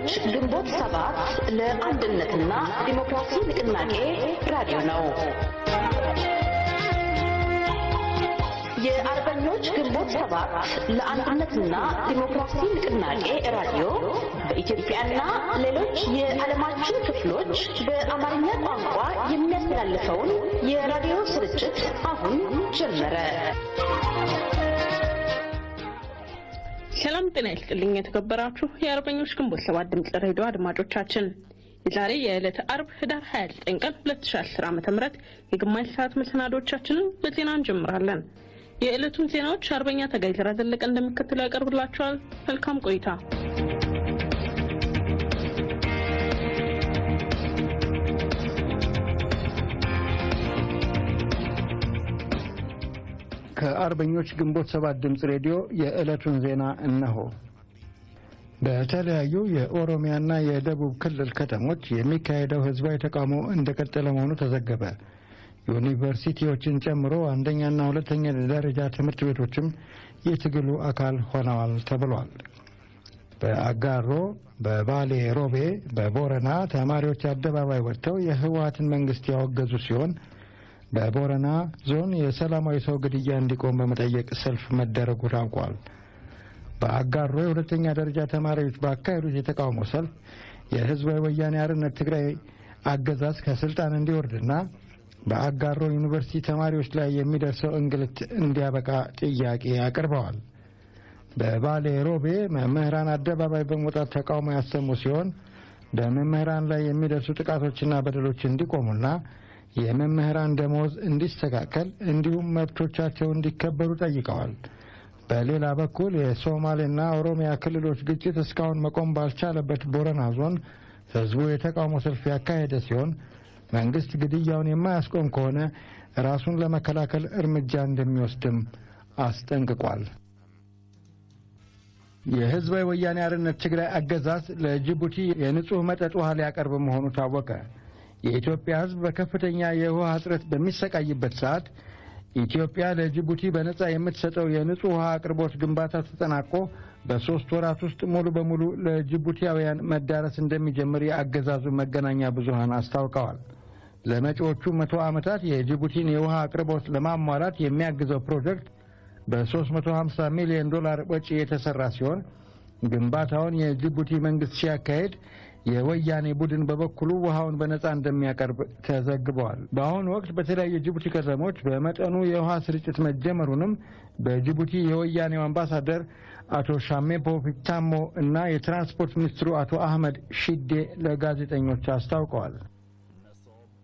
የአርበኞች ግንቦት 7 ለአንድነትና ዲሞክራሲ ንቅናቄ ራዲዮ ነው። የአርበኞች ግንቦት 7 ለአንድነትና ዲሞክራሲ ንቅናቄ ራዲዮ በኢትዮጵያና ሌሎች የዓለማችን ክፍሎች በአማርኛ ቋንቋ የሚያስተላልፈውን የራዲዮ ስርጭት አሁን ጀመረ። ሰላም ጤና ይስጥልኝ የተከበራችሁ የአርበኞች ግንቦት 7 ድምጽ ሬዲዮ አድማጮቻችን፣ የዛሬ የዕለተ አርብ ህዳር 29 ቀን 2010 ዓ.ም የግማሽ ሰዓት መሰናዶቻችንን በዜና እንጀምራለን። የዕለቱን ዜናዎች አርበኛ ታጋይ ዘራ ዘለቀ እንደሚከተለው ያቀርብላችኋል። መልካም ቆይታ። ከአርበኞች ግንቦት 7 ድምጽ ሬዲዮ የዕለቱን ዜና እነሆ። በተለያዩ የኦሮሚያና የደቡብ ክልል ከተሞች የሚካሄደው ህዝባዊ ተቃውሞ እንደቀጠለ መሆኑ ተዘገበ። ዩኒቨርሲቲዎችን ጨምሮ አንደኛና ሁለተኛ ደረጃ ትምህርት ቤቶችም የትግሉ አካል ሆነዋል ተብሏል። በአጋሮ፣ በባሌ ሮቤ፣ በቦረና ተማሪዎች አደባባይ ወጥተው የህወሓትን መንግስት ያወገዙ ሲሆን በቦረና ዞን የሰላማዊ ሰው ግድያ እንዲቆም በመጠየቅ ሰልፍ መደረጉ ታውቋል። በአጋሮ የሁለተኛ ደረጃ ተማሪዎች ባካሄዱት የተቃውሞ ሰልፍ የህዝባዊ ወያኔ ሓርነት ትግራይ አገዛዝ ከስልጣን እንዲወርድና በአጋሮ ዩኒቨርሲቲ ተማሪዎች ላይ የሚደርሰው እንግልት እንዲያበቃ ጥያቄ አቅርበዋል። በባሌ ሮቤ መምህራን አደባባይ በመውጣት ተቃውሞ ያሰሙ ሲሆን በመምህራን ላይ የሚደርሱ ጥቃቶችና በደሎች እንዲቆሙና የመምህራን ደመወዝ እንዲስተካከል እንዲሁም መብቶቻቸው እንዲከበሩ ጠይቀዋል። በሌላ በኩል የሶማሌና ኦሮሚያ ክልሎች ግጭት እስካሁን መቆም ባልቻለበት ቦረና ዞን ህዝቡ የተቃውሞ ሰልፍ ያካሄደ ሲሆን መንግስት ግድያውን የማያስቆም ከሆነ ራሱን ለመከላከል እርምጃ እንደሚወስድም አስጠንቅቋል። የህዝባዊ ወያኔ ሓርነት ትግራይ አገዛዝ ለጅቡቲ የንጹህ መጠጥ ውሃ ሊያቀርብ መሆኑ ታወቀ። የኢትዮጵያ ህዝብ በከፍተኛ የውሃ እጥረት በሚሰቃይበት ሰዓት ኢትዮጵያ ለጅቡቲ በነጻ የምትሰጠው የንጹህ ውሃ አቅርቦት ግንባታ ተጠናቆ በ3 ወራት ውስጥ ሙሉ በሙሉ ለጅቡቲያውያን መዳረስ እንደሚጀምር የአገዛዙ መገናኛ ብዙሃን አስታውቀዋል። ለመጪዎቹ 100 ዓመታት የጅቡቲን የውሃ አቅርቦት ለማሟላት የሚያግዘው ፕሮጀክት በ350 ሚሊዮን ዶላር ወጪ የተሰራ ሲሆን ግንባታውን የጅቡቲ መንግስት ሲያካሄድ የወያኔ ቡድን በበኩሉ ውሃውን በነጻ እንደሚያቀርብ ተዘግበዋል። በአሁኑ ወቅት በተለያዩ የጅቡቲ ከተሞች በመጠኑ የውሃ ስርጭት መጀመሩንም በጅቡቲ የወያኔው አምባሳደር አቶ ሻሜፖ ፊታሞ እና የትራንስፖርት ሚኒስትሩ አቶ አህመድ ሺዴ ለጋዜጠኞች አስታውቀዋል።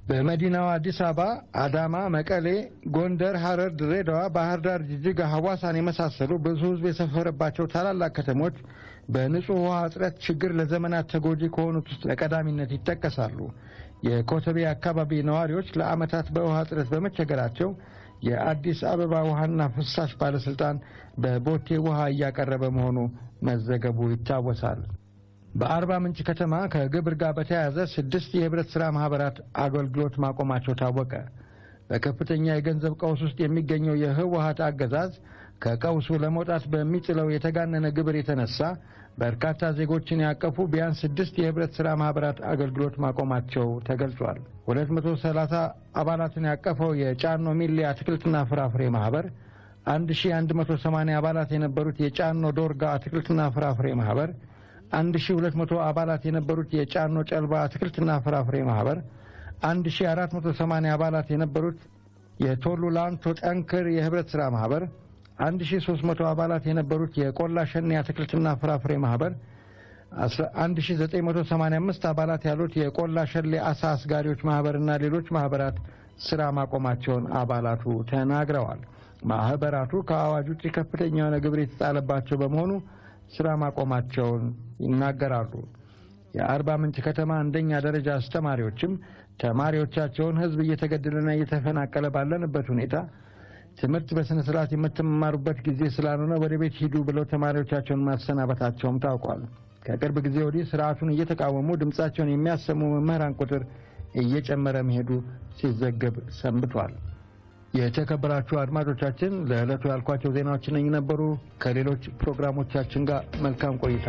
በመዲናዋ አዲስ አበባ፣ አዳማ፣ መቀሌ፣ ጎንደር፣ ሐረር፣ ድሬዳዋ፣ ባህር ዳር፣ ጅጅጋ፣ ሐዋሳን የመሳሰሉ ብዙ ህዝብ የሰፈረባቸው ታላላቅ ከተሞች በንጹህ ውሃ እጥረት ችግር ለዘመናት ተጎጂ ከሆኑት ውስጥ በቀዳሚነት ይጠቀሳሉ። የኮተቤ አካባቢ ነዋሪዎች ለዓመታት በውሃ እጥረት በመቸገራቸው የአዲስ አበባ ውሃና ፍሳሽ ባለስልጣን በቦቴ ውሃ እያቀረበ መሆኑ መዘገቡ ይታወሳል። በአርባ ምንጭ ከተማ ከግብር ጋር በተያያዘ 6 የህብረት ስራ ማህበራት አገልግሎት ማቆማቸው ታወቀ። በከፍተኛ የገንዘብ ቀውስ ውስጥ የሚገኘው የህወሓት አገዛዝ ከቀውሱ ለመውጣት በሚጥለው የተጋነነ ግብር የተነሳ በርካታ ዜጎችን ያቀፉ ቢያንስ 6 የህብረት ስራ ማህበራት አገልግሎት ማቆማቸው ተገልጿል። 230 አባላትን ያቀፈው የጫኖ ሚሌ አትክልትና ፍራፍሬ ማህበር፣ 1180 አባላት የነበሩት የጫኖ ዶርጋ አትክልትና ፍራፍሬ ማህበር፣ 1200 አባላት የነበሩት የጫኖ ጨልባ አትክልትና ፍራፍሬ ማህበር፣ 1480 አባላት የነበሩት የቶሉ ላንቶ ጠንክር የህብረት ስራ ማህበር፣ 1300 አባላት የነበሩት የቆላ ሸኔ አትክልትና ፍራፍሬ ማህበር፣ 1985 አባላት ያሉት የቆላ ሸሌ አሳ አስጋሪዎች ማህበርና ሌሎች ማህበራት ስራ ማቆማቸውን አባላቱ ተናግረዋል። ማህበራቱ ከአዋጅ ውጭ ከፍተኛ የሆነ ግብር የተጣለባቸው በመሆኑ ስራ ማቆማቸውን ይናገራሉ። የአርባ ምንጭ ከተማ አንደኛ ደረጃ አስተማሪዎችም ተማሪዎቻቸውን ህዝብ እየተገደለና እየተፈናቀለ ባለንበት ሁኔታ ትምህርት በስነ ስርዓት የምትማሩበት ጊዜ ስላልሆነ ወደ ቤት ሂዱ ብለው ተማሪዎቻቸውን ማሰናበታቸውም ታውቋል። ከቅርብ ጊዜ ወዲህ ስርዓቱን እየተቃወሙ ድምጻቸውን የሚያሰሙ መምህራን ቁጥር እየጨመረ መሄዱ ሲዘገብ ሰንብቷል። የተከበራችሁ አድማጮቻችን ለዕለቱ ያልኳቸው ዜናዎች እነኚህ ነበሩ። ከሌሎች ፕሮግራሞቻችን ጋር መልካም ቆይታ።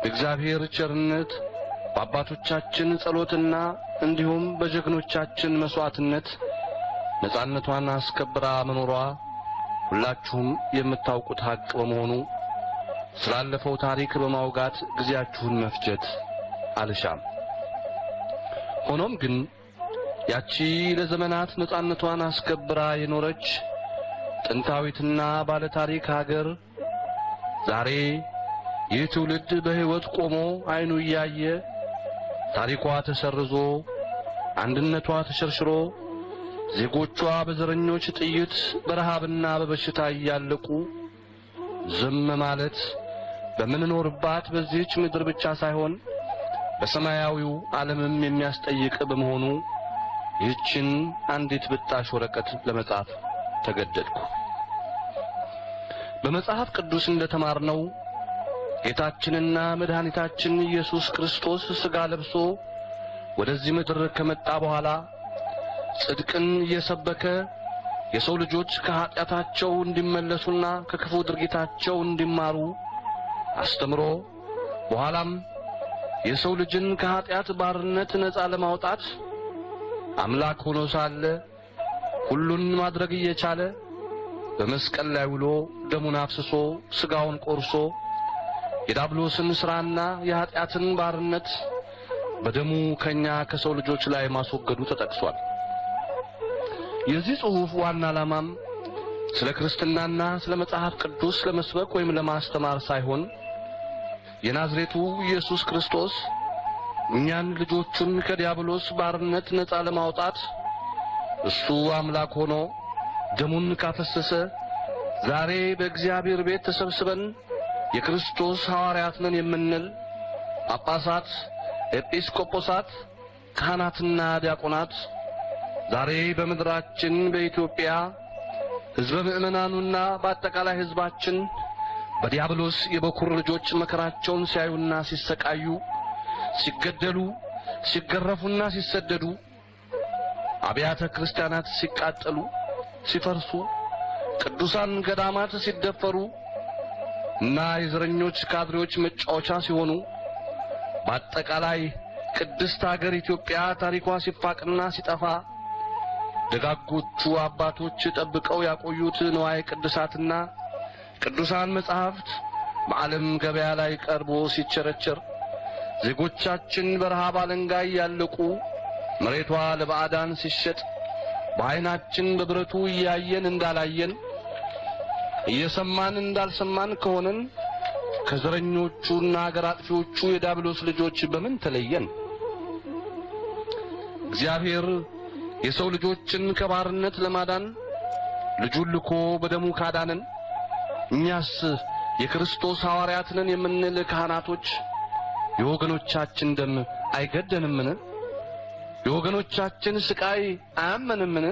በእግዚአብሔር ቸርነት በአባቶቻችን ጸሎትና እንዲሁም በጀግኖቻችን መስዋዕትነት ነጻነቷን አስከብራ መኖሯ ሁላችሁም የምታውቁት ሀቅ በመሆኑ ስላለፈው ታሪክ በማውጋት ጊዜያችሁን መፍጀት አልሻም። ሆኖም ግን ያቺ ለዘመናት ነጻነቷን አስከብራ የኖረች ጥንታዊትና ባለታሪክ ሀገር ዛሬ ይህ ትውልድ በሕይወት ቆሞ አይኑ እያየ ታሪኳ ተሰርዞ አንድነቷ ተሸርሽሮ ዜጎቿ በዘረኞች ጥይት በረሃብና በበሽታ እያለቁ ዝም ማለት በምንኖርባት በዚህች ምድር ብቻ ሳይሆን በሰማያዊው ዓለምም የሚያስጠይቅ በመሆኑ ይህችን አንዲት ብጣሽ ወረቀት ለመጻፍ ተገደድኩ። በመጽሐፍ ቅዱስ እንደተማርነው ጌታችንና መድኃኒታችን ኢየሱስ ክርስቶስ ሥጋ ለብሶ ወደዚህ ምድር ከመጣ በኋላ ጽድቅን እየሰበከ የሰው ልጆች ከኃጢአታቸው እንዲመለሱና ከክፉ ድርጊታቸው እንዲማሩ አስተምሮ በኋላም የሰው ልጅን ከኃጢአት ባርነት ነፃ ለማውጣት አምላክ ሆኖ ሳለ ሁሉን ማድረግ እየቻለ በመስቀል ላይ ውሎ ደሙን አፍስሶ ሥጋውን ቆርሶ የዲያብሎስን ሥራና የኃጢአትን ባርነት በደሙ ከኛ ከሰው ልጆች ላይ ማስወገዱ ተጠቅሷል። የዚህ ጽሑፍ ዋና ዓላማም ስለ ክርስትናና ስለ መጽሐፍ ቅዱስ ለመስበክ ወይም ለማስተማር ሳይሆን የናዝሬቱ ኢየሱስ ክርስቶስ እኛን ልጆቹን ከዲያብሎስ ባርነት ነፃ ለማውጣት እሱ አምላክ ሆኖ ደሙን ካፈሰሰ ዛሬ በእግዚአብሔር ቤት ተሰብስበን የክርስቶስ ሐዋርያት ነን የምንል ጳጳሳት፣ ኤጲስቆጶሳት፣ ካህናትና ዲያቆናት ዛሬ በምድራችን በኢትዮጵያ ሕዝበ ምእመናኑና በአጠቃላይ ሕዝባችን በዲያብሎስ የበኩር ልጆች መከራቸውን ሲያዩና ሲሰቃዩ፣ ሲገደሉ፣ ሲገረፉና ሲሰደዱ፣ አብያተ ክርስቲያናት ሲቃጠሉ፣ ሲፈርሱ፣ ቅዱሳን ገዳማት ሲደፈሩ እና የዘረኞች ካድሬዎች መጫወቻ ሲሆኑ በአጠቃላይ ቅድስት ሀገር ኢትዮጵያ ታሪኳ ሲፋቅና ሲጠፋ ደጋጎቹ አባቶች ጠብቀው ያቆዩት ንዋየ ቅድሳትና ቅዱሳን መጻሕፍት በዓለም ገበያ ላይ ቀርቦ ሲቸረቸር ዜጎቻችን በረሃብ አለንጋ እያለቁ መሬቷ ለባዕዳን ሲሸጥ በዓይናችን በብረቱ እያየን እንዳላየን እየሰማን እንዳልሰማን ከሆነን ከዘረኞቹና አገር አጥፊዎቹ የዲያብሎስ ልጆች በምን ተለየን? እግዚአብሔር የሰው ልጆችን ከባርነት ለማዳን ልጁን ልኮ በደሙ ካዳነን እኛስ የክርስቶስ ሐዋርያት ነን የምንል ካህናቶች የወገኖቻችን ደም አይገደንምን? የወገኖቻችን ስቃይ አያመንምን?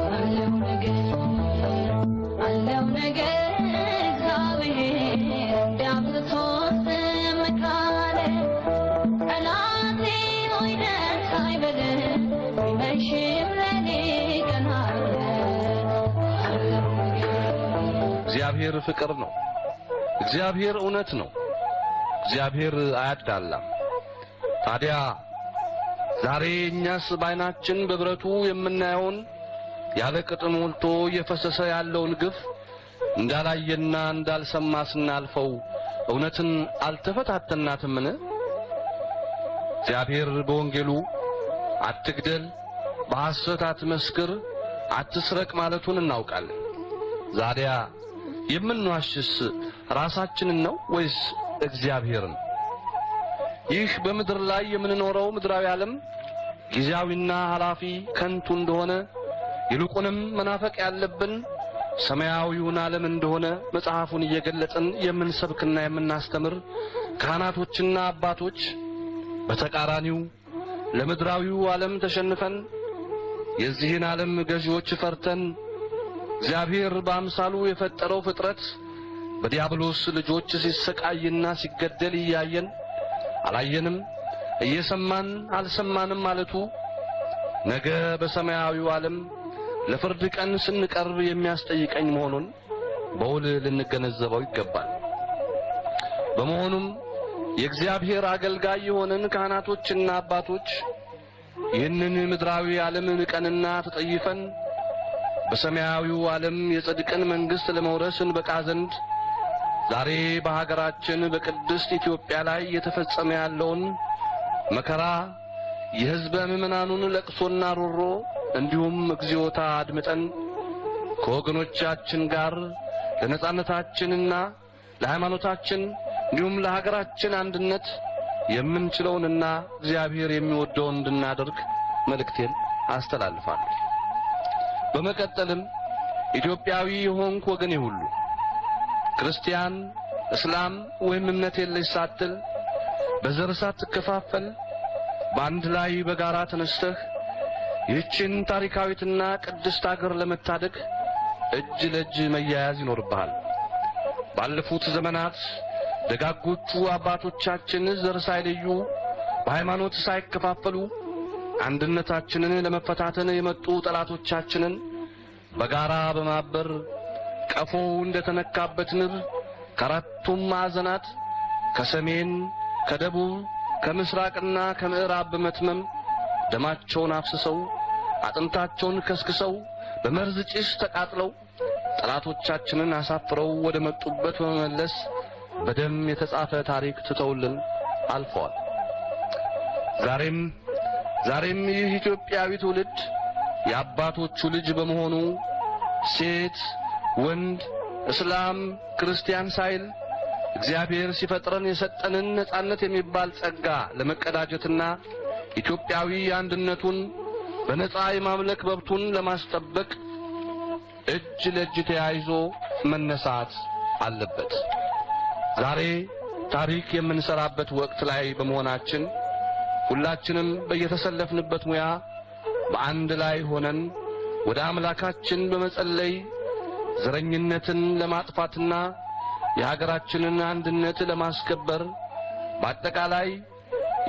አለው ነገር አለው ነገር እግዚአብሔር ዳብቶ ዝም ካለ ጠላቴ ሆይ ደስ አይበልህ፣ ቢመሽም ለኔ ቀን አለ። አለው ነገር እግዚአብሔር ፍቅር ነው። እግዚአብሔር እውነት ነው። እግዚአብሔር አያዳላም። ታዲያ ዛሬ እኛስ በዓይናችን በብረቱ የምናየውን ያለ ቅጥ ሞልቶ እየፈሰሰ ያለውን ግፍ እንዳላየና እንዳልሰማ ስናልፈው እውነትን አልተፈታተናትምን? እግዚአብሔር በወንጌሉ አትግደል፣ በሐሰት አትመስክር፣ አትስረቅ ማለቱን እናውቃለን። ዛዲያ የምንዋሽስ ራሳችንን ነው ወይስ እግዚአብሔርን? ይህ በምድር ላይ የምንኖረው ምድራዊ ዓለም ጊዜያዊና ኃላፊ ከንቱ እንደሆነ ይልቁንም መናፈቅ ያለብን ሰማያዊውን ዓለም እንደሆነ መጽሐፉን እየገለጽን የምንሰብክና የምናስተምር ካህናቶችና አባቶች በተቃራኒው ለምድራዊው ዓለም ተሸንፈን የዚህን ዓለም ገዢዎች ፈርተን እግዚአብሔር በአምሳሉ የፈጠረው ፍጥረት በዲያብሎስ ልጆች ሲሰቃይና ሲገደል እያየን አላየንም፣ እየሰማን አልሰማንም ማለቱ ነገ በሰማያዊው ዓለም ለፍርድ ቀን ስንቀርብ የሚያስጠይቀኝ መሆኑን በውል ልንገነዘበው ይገባል። በመሆኑም የእግዚአብሔር አገልጋይ የሆንን ካህናቶችና አባቶች ይህንን ምድራዊ ዓለም ንቀንና ተጠይፈን በሰማያዊው ዓለም የጽድቅን መንግሥት ለመውረስ እንበቃ ዘንድ ዛሬ በሀገራችን በቅድስት ኢትዮጵያ ላይ እየተፈጸመ ያለውን መከራ፣ የሕዝበ ምዕመናኑን ለቅሶና ሮሮ እንዲሁም እግዚኦታ አድምጠን ከወገኖቻችን ጋር ለነጻነታችንና ለሃይማኖታችን እንዲሁም ለሀገራችን አንድነት የምንችለውንና እግዚአብሔር የሚወደውን እንድናደርግ መልእክቴን አስተላልፋለሁ። በመቀጠልም ኢትዮጵያዊ የሆንክ ወገኔ ሁሉ ክርስቲያን፣ እስላም ወይም እምነት የለሽ ሳትል፣ በዘር ሳትከፋፈል በአንድ ላይ በጋራ ተነስተህ ይህችን ታሪካዊትና ቅድስት አገር ለመታደግ እጅ ለእጅ መያያዝ ይኖርብሃል። ባለፉት ዘመናት ደጋጎቹ አባቶቻችን ዘር ሳይለዩ፣ በሃይማኖት ሳይከፋፈሉ አንድነታችንን ለመፈታተን የመጡ ጠላቶቻችንን በጋራ በማበር ቀፎው እንደተነካበት ንብ ከአራቱም ማዕዘናት ከሰሜን፣ ከደቡብ፣ ከምስራቅና ከምዕራብ በመትመም ደማቸውን አፍስሰው፣ አጥንታቸውን ከስክሰው፣ በመርዝ ጭስ ተቃጥለው ጠላቶቻችንን አሳፍረው ወደ መጡበት በመመለስ በደም የተጻፈ ታሪክ ትተውልን አልፈዋል። ዛሬም ይህ ኢትዮጵያዊ ትውልድ የአባቶቹ ልጅ በመሆኑ ሴት፣ ወንድ፣ እስላም፣ ክርስቲያን ሳይል እግዚአብሔር ሲፈጥረን የሰጠንን ነጻነት የሚባል ጸጋ ለመቀዳጀትና ኢትዮጵያዊ አንድነቱን በነጻ የማምለክ መብቱን ለማስጠበቅ እጅ ለእጅ ተያይዞ መነሳት አለበት። ዛሬ ታሪክ የምንሰራበት ወቅት ላይ በመሆናችን ሁላችንም በየተሰለፍንበት ሙያ በአንድ ላይ ሆነን ወደ አምላካችን በመጸለይ ዘረኝነትን ለማጥፋትና የሀገራችንን አንድነት ለማስከበር፣ በአጠቃላይ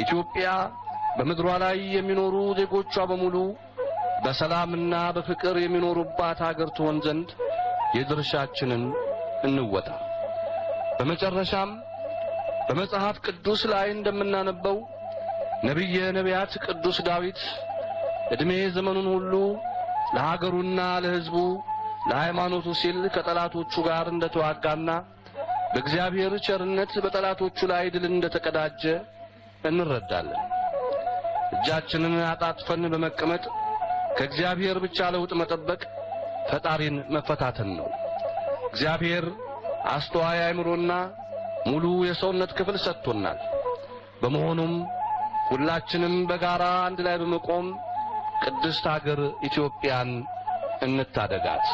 ኢትዮጵያ በምድሯ ላይ የሚኖሩ ዜጎቿ በሙሉ በሰላምና በፍቅር የሚኖሩባት ሀገር ትሆን ዘንድ የድርሻችንን እንወጣ። በመጨረሻም በመጽሐፍ ቅዱስ ላይ እንደምናነበው ነቢየ ነቢያት ቅዱስ ዳዊት ዕድሜ ዘመኑን ሁሉ ለሀገሩና ለሕዝቡ ለሃይማኖቱ ሲል ከጠላቶቹ ጋር እንደተዋጋና በእግዚአብሔር ቸርነት በጠላቶቹ ላይ ድል እንደተቀዳጀ እንረዳለን። እጃችንን አጣጥፈን በመቀመጥ ከእግዚአብሔር ብቻ ለውጥ መጠበቅ ፈጣሪን መፈታተን ነው። እግዚአብሔር አስተዋይ አእምሮና ሙሉ የሰውነት ክፍል ሰጥቶናል። በመሆኑም ሁላችንም በጋራ አንድ ላይ በመቆም ቅድስት ሀገር ኢትዮጵያን እንታደጋት።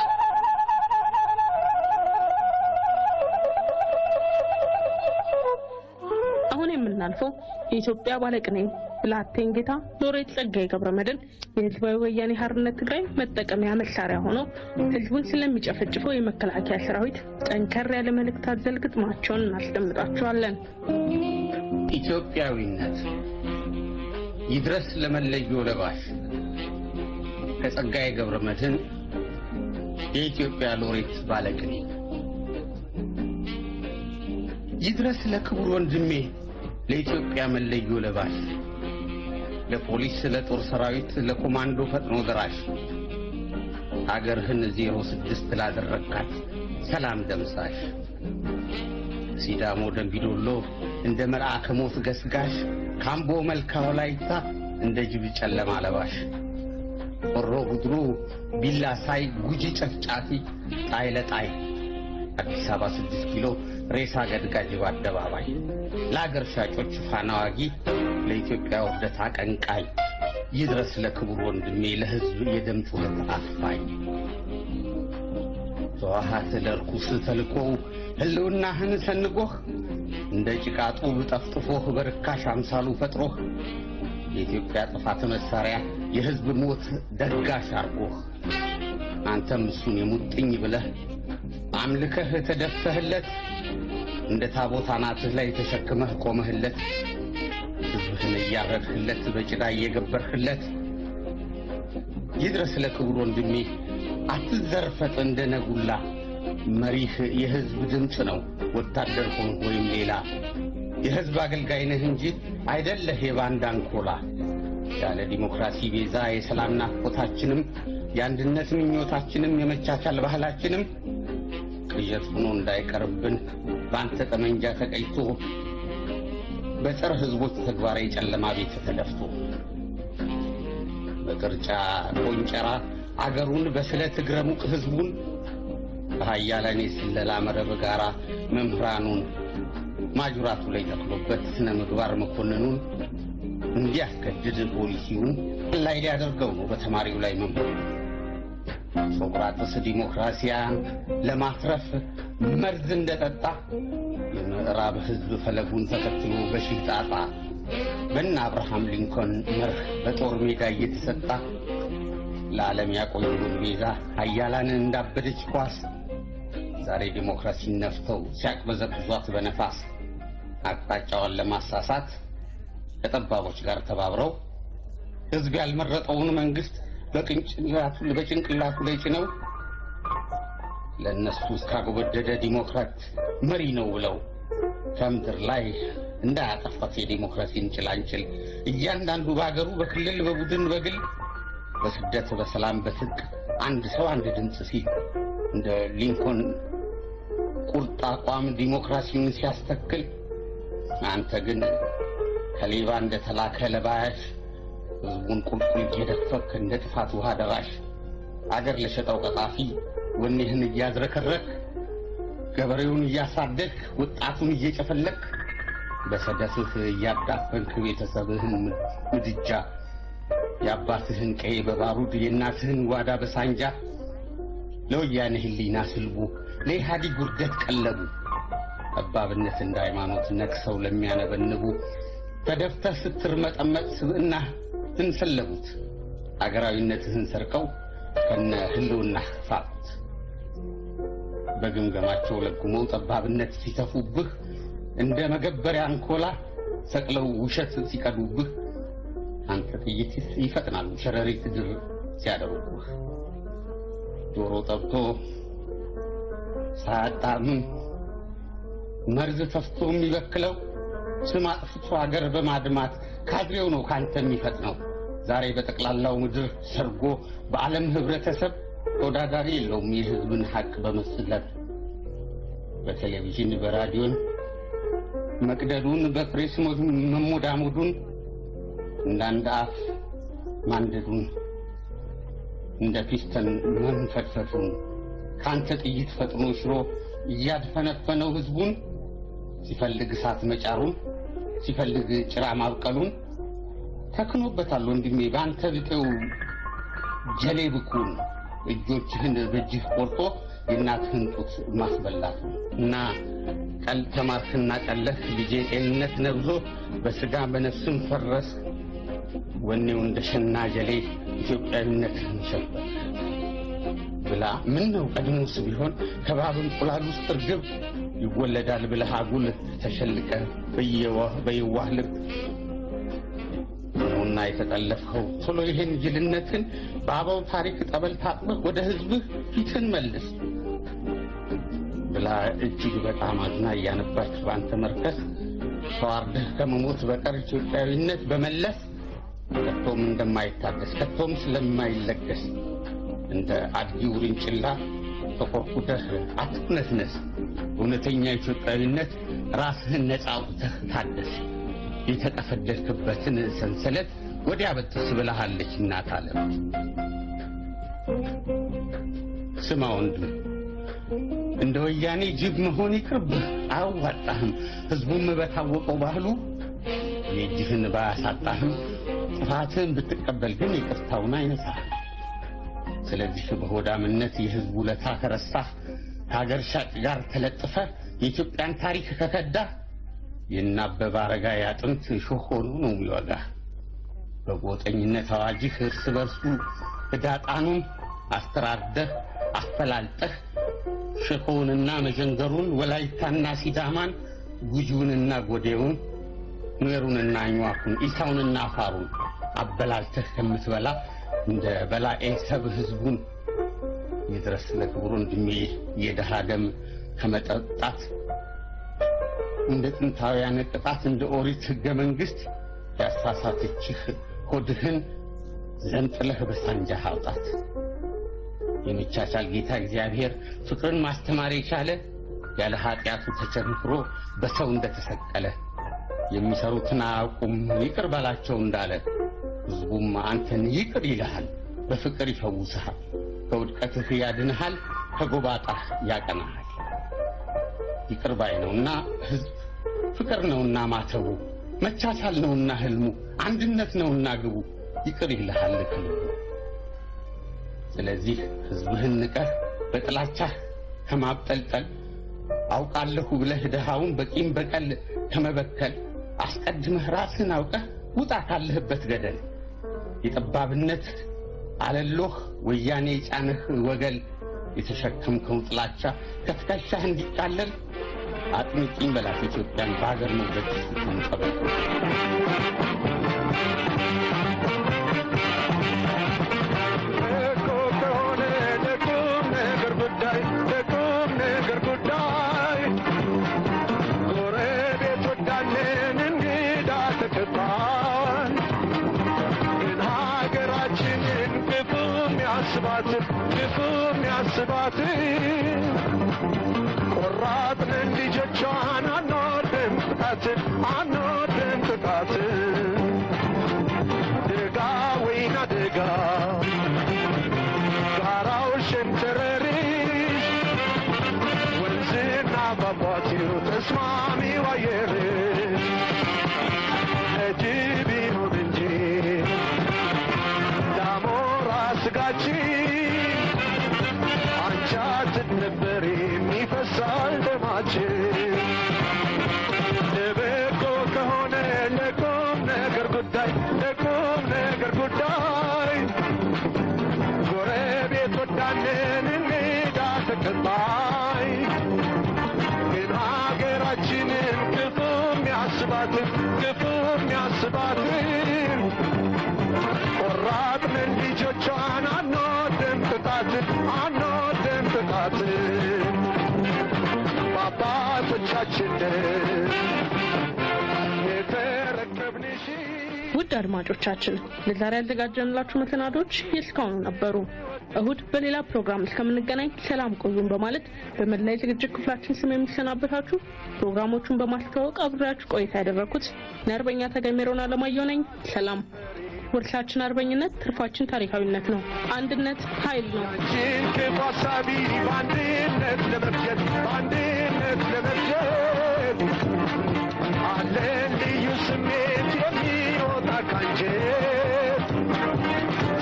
አሁን የምናልፈው የኢትዮጵያ ባለቅኔ ብላቴን ጌታ ሎሬት ጸጋዬ ገብረመድህን የህዝባዊ ወያኔ ሓርነት ትግራይ መጠቀሚያ መሳሪያ ሆኖ ህዝቡን ስለሚጨፈጭፈው የመከላከያ ሰራዊት ጠንከር ያለ መልእክት አዘል ግጥማቸውን እናስደምጣቸዋለን። ኢትዮጵያዊነት ይድረስ ለመለዮ ለባሽ፣ ከጸጋዬ ገብረመድህን የኢትዮጵያ ሎሬት ባለቅኔ። ይድረስ ለክቡር ወንድሜ ለኢትዮጵያ መለዮ ለባሽ፣ ለፖሊስ፣ ለጦር ሰራዊት፣ ለኮማንዶ ፈጥኖ ደራሽ፣ አገርህን 06 ላደረግካት ሰላም ደምሳሽ፣ ሲዳሞ ደንቢዶሎ እንደ መልአከ ሞት ገስጋሽ፣ ካምቦ መልካ ወላይታ እንደ ጅብ ጨለማ ለባሽ፣ ሆሮ ጉድሩ ቢላ ሳይ ጉጂ ጨፍጫፊ ጣይ ለጣይ፣ አዲስ አበባ 6 ኪሎ ሬሳ ገድጋጅ በአደባባይ፣ ለአገር ሻጮች ፋና ዋጊ፣ ለኢትዮጵያ ውርደት አቀንቃይ፣ ይድረስ ለክቡር ወንድሜ ለሕዝብ የደም ጩኸት አፋኝ። ህወሓት ለርኩስ ተልኮው ህልውናህን ሰንጎህ፣ እንደ ጭቃ ጡብ ጠፍጥፎህ፣ በርካሽ አምሳሉ ፈጥሮህ፣ የኢትዮጵያ ጥፋት መሳሪያ የሕዝብ ሞት ደጋሽ አርጎህ፣ አንተም እሱን የሙጥኝ ብለህ አምልከህ ተደፍተህለት፣ እንደ ታቦት አናትህ ላይ ተሸክመህ ቆመህለት፣ ሕዝብህን እያረድህለት በጭቃ እየገበርህለት፣ ይድረስ ለክቡር ወንድሜ አትዘርፈጥ እንደ ነጉላ። መሪህ የህዝብ ድምፅ ነው። ወታደር ሆንክ ወይም ሌላ የህዝብ አገልጋይ ነህ እንጂ አይደለህ የባንዳ አንኮላ። ያለ ዲሞክራሲ ቤዛ የሰላም ናፍቆታችንም የአንድነት ምኞታችንም የመቻቻል ባህላችንም ቅዠት ሆኖ እንዳይቀርብን በአንተ ጠመንጃ ተቀጭቶ በጸረ ህዝቦች ተግባር የጨለማ ቤት ተደፍቶ በቅርጫ ቆንጨራ አገሩን በስለት እግረ ሙቅ ህዝቡን በሀያላን የስለላ መረብ ጋራ መምህራኑን ማጅራቱ ላይ ተክሎበት ስነ ምግባር መኮንኑን እንዲያስገድድ ፖሊሲውን ላይ ሊያደርገው ነው በተማሪው ላይ መምህሩ። ሶቅራጥስ ዲሞክራሲያን ለማትረፍ መርዝ እንደጠጣ የምዕራብ ህዝብ ፈለጉን ተከትሎ በሺህ ጣጣ በነ አብርሃም ሊንኮን መርህ በጦር ሜዳ እየተሰጣ ለዓለም ያቆዩን ቤዛ ሀያላንን እንዳበደች ኳስ ዛሬ ዲሞክራሲን ነፍተው ሲያቅበዘብዟት በነፋስ አቅጣጫዋን ለማሳሳት ከጠባቦች ጋር ተባብረው ህዝብ ያልመረጠውን መንግስት በጭንቅላቱ ላይ ጭነው ለእነሱ እስካጎበደደ ዲሞክራት መሪ ነው ብለው ከምድር ላይ እንዳያጠፋት የዲሞክራሲን ጭላንጭል እያንዳንዱ በሀገሩ በክልል በቡድን በግል በስደት በሰላም በትጥቅ አንድ ሰው አንድ ድምፅ ሲል እንደ ሊንኮን ቁርጥ አቋም ዲሞክራሲውን ሲያስተክል አንተ ግን ከሌባ እንደተላከ ለባያሽ ህዝቡን ቁልቁል እየደፈክ እንደ ጥፋት ውሃ ደራሽ አገር ለሸጠው ቀጣፊ ወኔህን እያዝረከረክ ገበሬውን እያሳደግክ ወጣቱን እየጨፈለክ በሰደፍህ እያዳፈንክ ቤተሰብህን ምድጃ የአባትህን ቀይ በባሩድ የእናትህን ጓዳ በሳንጃ ለወያኔ ህሊና ስልቡ ለኢህአዴግ ውርደት ቀለቡ ጠባብነት እንደ ሃይማኖት ነቅሰው ለሚያነበንቡ ተደፍተህ ስትርመጠመጥ ስብዕናህን ሰለቡት፣ አገራዊነትህን ሰርቀው ከነ ህልውናህ ፋቁት። በግምገማቸው ለጉመው ጠባብነት ሲተፉብህ እንደ መገበሪያ አንኮላ ሰቅለው ውሸት ሲቀዱብህ አንተ ጥይት ይፈጥናሉ ሸረሪት ድር ሲያደርጉህ። ጆሮ ጠብቶ ሳያጣምም መርዝ ተፍቶ የሚበክለው ስም አጥፍቶ አገር በማድማት ካድሬው ነው ካንተ የሚፈጥነው። ዛሬ በጠቅላላው ምድር ሰርጎ በዓለም ህብረተሰብ ተወዳዳሪ የለውም የህዝብን ሀቅ በመስለት በቴሌቪዥን በራዲዮን መቅደዱን በፕሬስ መሞዳሞዱን እንዳንድ አፍ ማንደዱን እንደ ፒስተን መንፈድፈዱን ካንተ ጥይት ፈጥኖ ሽሮ እያድፈነፈነው ህዝቡን ሲፈልግ እሳት መጫሩን ሲፈልግ ጭራ ማብቀሉን ተክኖበታል ወንድሜ በአንተ ብጤው ጀሌ ብኩን እጆችህን በእጅህ ቆርጦ የእናትህን ጡት ማስበላቱ እና ቀል ተማርክና ቀለህ ልጄ ጤንነት ነብዞ በስጋ በነፍስም ፈረስ ወኔው እንደ ሸና ጀሌ ኢትዮጵያዊነትህን ሸበክ ብላ ምን ነው ቀድሞስ ቢሆን ከባብ እንቁላል ውስጥ እርግብ ይወለዳል ብለህ አጉል ተሸልቀ በየዋህ ልብ ነውና የተጠለፍኸው። ቶሎ ይሄን ጅልነትን በአበው ታሪክ ጠበል ታጥበህ ወደ ህዝብህ ፊትህን መልስ ብላ እጅግ በጣም አዝና እያነባች በአንተ መርከስ ተዋርደህ ከመሞት በቀር ኢትዮጵያዊነት በመለስ ከቶም እንደማይታደስ ከቶም ስለማይለገስ እንደ አድጊ ውርንጭላ ተኮርኩተህ አትነስነስ። እውነተኛ ኢትዮጵያዊነት ራስህን ነፃ አውጥተህ ታደስ። የተቀፈደድክበትን ሰንሰለት ወዲያ በጥስ ብለሃለች እናት ዓለም። ስማ ወንድም፣ እንደ ወያኔ ጅብ መሆን ይቅርብህ፣ አያዋጣህም። ህዝቡም በታወቀው ባህሉ የእጅህን ባያሳጣህም ጥፋትህን ብትቀበል ግን ይቅርታውን አይነሳህም። ስለዚህ በሆዳምነት የህዝቡ ውለታ ከረሳህ፣ ከሀገር ሻጭ ጋር ተለጥፈ የኢትዮጵያን ታሪክ ከከዳህ የእነ አበበ አረጋይ አጥንት እሾህ ሆኖ ነው የሚወጋህ። በጎጠኝነት አዋጅህ እርስ በርሱ ህዳጣኑን አስተራርደህ አፈላልጠህ ሸኮውንና መዠንገሩን ወላይታና ሲዳማን ጉጂውንና ጎዴውን ኑዌሩንና አኝዋኩን ኢሳውንና አፋሩን አበላልተህ ከምትበላ እንደ በላኤ ሰብ ህዝቡን ይድረስ ለክቡር ወንድሜ የድሃ ደም ከመጠጣት እንደ ጥንታውያን ቅጣት እንደ ኦሪት ሕገ መንግሥት ያሳሳተችህ ሆድህን ዘንጥለህ በሳንጃህ አውጣት። የመቻቻል ጌታ እግዚአብሔር ፍቅርን ማስተማር የቻለ ያለ ኃጢአቱ ተቸንክሮ በሰው እንደተሰቀለ የሚሰሩትን አያውቁም ይቅር በላቸው እንዳለ ሕዝቡም አንተን ይቅር ይልሃል፣ በፍቅር ይፈውስሃል፣ ከውድቀትህ ያድንሃል፣ ከጎባጣህ ያቀናሃል። ይቅር ባይ ነውና ሕዝብ፣ ፍቅር ነውና ማተቡ፣ መቻቻል ነውና ህልሙ፣ አንድነት ነውና ግቡ፣ ይቅር ይልሃል ከልቡ። ስለዚህ ሕዝብህን ንቀህ በጥላቻህ ከማብጠልጠል አውቃለሁ ብለህ ድሃውን በቂም በቀል ከመበከል አስቀድመህ ራስህን አውቀህ ውጣ ካለህበት ገደል። የጠባብነት አለሎህ ወያኔ የጫነህ ወገል የተሸከምከው ጥላቻ ከትከሻህ እንዲቃለል አጥምቂኝ በላት ኢትዮጵያን በሀገር መውደድ ፍጹም ጸበል። እኮ ከሆነ ለቁም ነገር ጉዳይ ለቁም ነገር ጉዳይ ጎረቤት ወዳለን እንግዳ ተቀባይ ግን ሀገራችንን ክፉ የሚያስባትን ክፉ የሚያስባትን ቆራጥ ነን ልጆቿን አንወድም ጥቃትን አንወድም ጥቃትን ደጋ ወይና ደጋ ጋራው ሸንተረሪሽ ወንዝና ፏፏቴው ተስማሚው አየርሽ ለጅብ ይሁን እንጂ ለአሞራ ስጋችን አንቺ አትነበሪም ይፈሳል ደማችን። ለበጎ ከሆነ ለቁም ነገር ጉዳይ ለቁም ነገር ጉዳይ ጎረቤት ወዳንን እንግዳ ተቀባይ ግን ሀገራችንን ክፉ የሚያስባትን ክፉ የሚያስባትን ቆራጥ ነን ልጆቿን አንወድም ጥቃትን አንወድም ጥቃትን በአባቶቻችንን የተረከብንሽ ውድ አድማጮቻችን ለዛሬ ያዘጋጀንላችሁ መሰናዶች የእስካሁኑ ነበሩ። እሁድ በሌላ ፕሮግራም እስከምንገናኝ ሰላም ቆዩን በማለት በመላ የዝግጅት ክፍላችን ስም የሚሰናበታችሁ ፕሮግራሞቹን በማስተዋወቅ አብሬያችሁ ቆይታ ያደረኩት የአርበኛ ታጋይ ሜሮን አለማየሁ ነኝ። ሰላም። ውርሳችን አርበኝነት፣ ትርፋችን ታሪካዊነት ነው። አንድነት ኃይል ነው። አንቺን ክፉ አሳቢ በአንድነት ለመፍጀት በአንድነት ለመፍጀት አለን ልዩ ስሜት የሚወጣ ካንጀት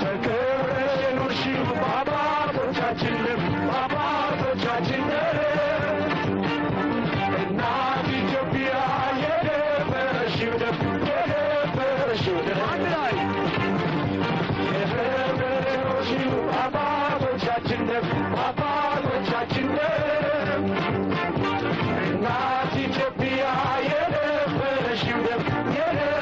ተከብረሽ የኖርሽው በአባቶቻችን ደም በአባቶቻችን ደም እናት ኢትዮጵያ የደፈረሽው ደም የደፈረሽው ደም አንድ ላይ የደፈረሽው አባቶቻችን ደም አባቶቻችን ደም እናት ኢትዮጵያ የደፈረሽው ደም የደፈረሽው